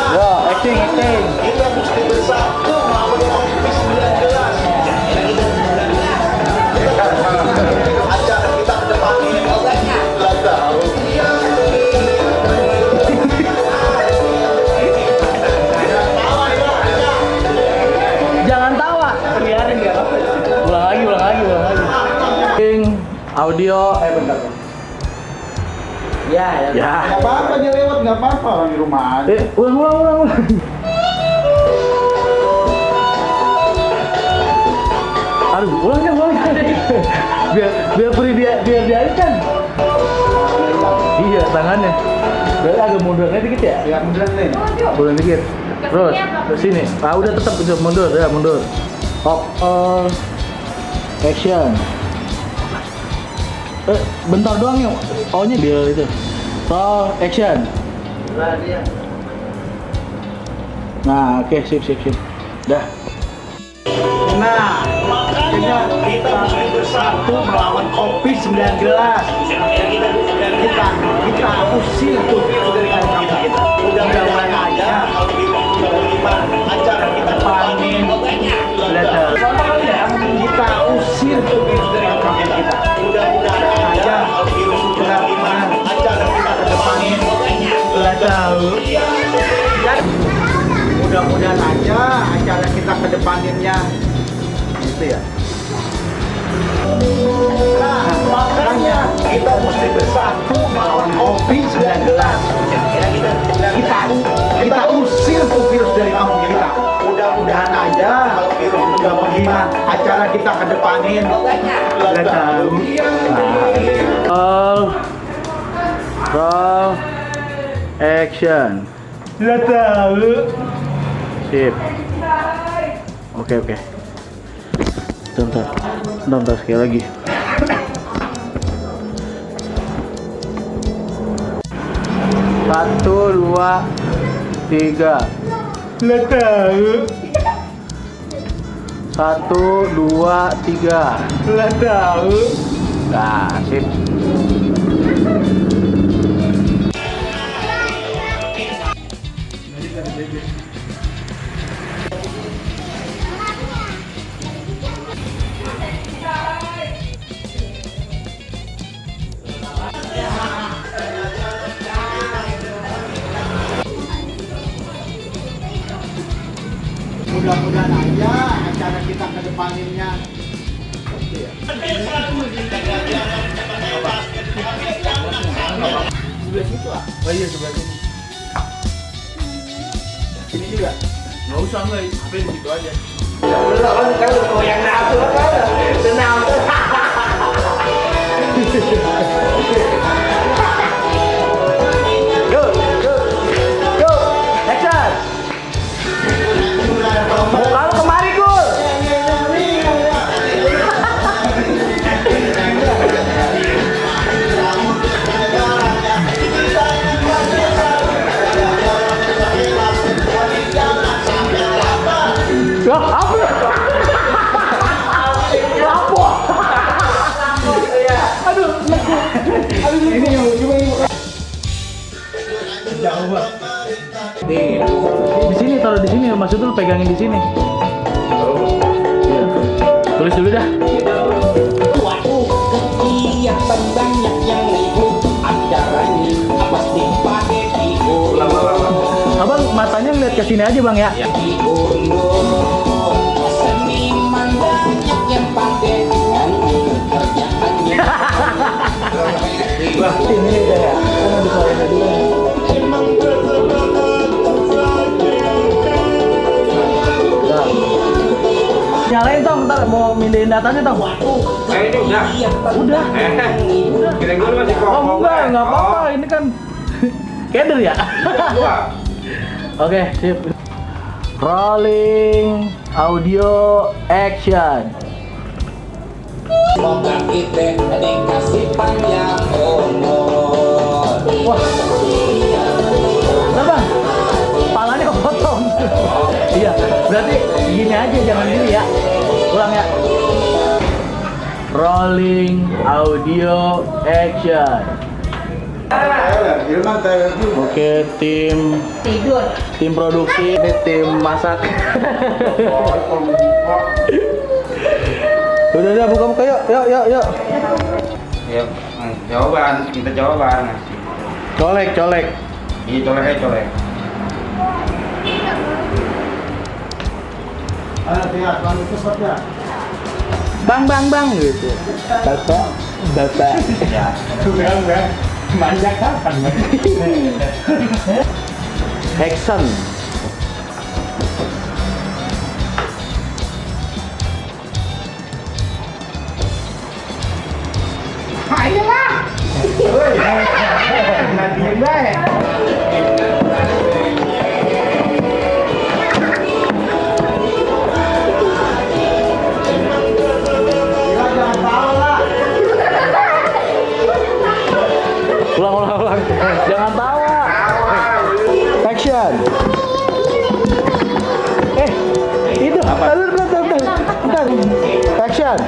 Yo, acting. Kita mesti bersatu melawan COVID-19. Acara kita ke depan ini nggak tahu. Jangan tawa. Biarin dia. Ulang lagi. Audio. Bentar. Ya. Nggak apa-apa dia lewat, nggak apa-apa orang di rumah aja. Ulang. Aduh, ulang. biar dialihkan. Iya, tangannya. Berarti agak mundurnya dikit ya? Ya munduran nih. Mundur dikit. Terus ke sini. Udah tetap mundur. Up all action. Bentar doang yuk. O-nya dia itu. Roll action. Nah, oke, sip. Dah. Nah, makanya kita mesti bersatu melawan COVID-19. Kita usir tuh virus dari kampung kita. Mudah-mudahan aja acara kita panen. Kita usir tuh virus dari kampung kita. Mudah-mudahan aja virus kita acara kita ke depanin. Nggak tahu. Mudah-mudahan aja acara kita ke depaninnya gitu ya. Nah, makanya kita mesti bersatu melawan COVID-19. Kita usir tuh virus dari kampung kita. Mudah-mudahan aja nggak menghina acara kita ke depanin. Nggak tahu. Roll action. Nggak tahu. Sip. Oke. Bentar sekali lagi. Satu, dua, tiga. Nggak tahu. 1, 2, 3. Nggak tahu. Nah, sip. Mudah-mudahan aja acara kita ke depaninnya. Sebelah situ ah? Oh iya, sebelah sini. Sini juga? Nggak usah, HP di situ aja. Kalau goyang nafsu kan? Tenang. Go, action. Muka lu kemari, Gul. Apa? Aduh, Ini yang lucu ini. Jauh banget. nih, di sini, taruh di sini. Maksudnya lu pegangin di sini. Iya. Tulis dulu dah. Waktu kegiatan banyak yang ribut acaranya pasti pakai figur. Abang matanya ngeliat ke sini aja, Bang ya. Seniman banyak yang pakai nyanyi kerjaannya. Ini udah ya. Kan ada suaranya dulu. Nyalain Tong, ntar mau mindahin datanya Tong. Ini udah. Udah. Kira gue masih Oh enggak apa-apa, ini kan keder ya. Oke, sip. Rolling audio action. Semoga kita dikasih panjang umur. Wah. Kenapa? Palanya kepotong. Iya, berarti gini aja, jangan gini ya. Ulang ya. Rolling audio action. Oke, tim Tidur. tim produksi, ini tim masak. Udah buka yuk. Ya, jawaban, minta jawaban. Colek. Iya, colek. Bang gitu. Bapak. Ya. Banyak kapan? Action. Nanti baik. Ulang. Jangan tawa. Action. Itu. Bentar. Action.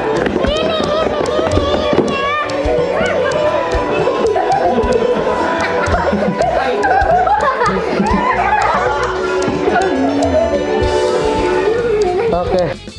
Oke.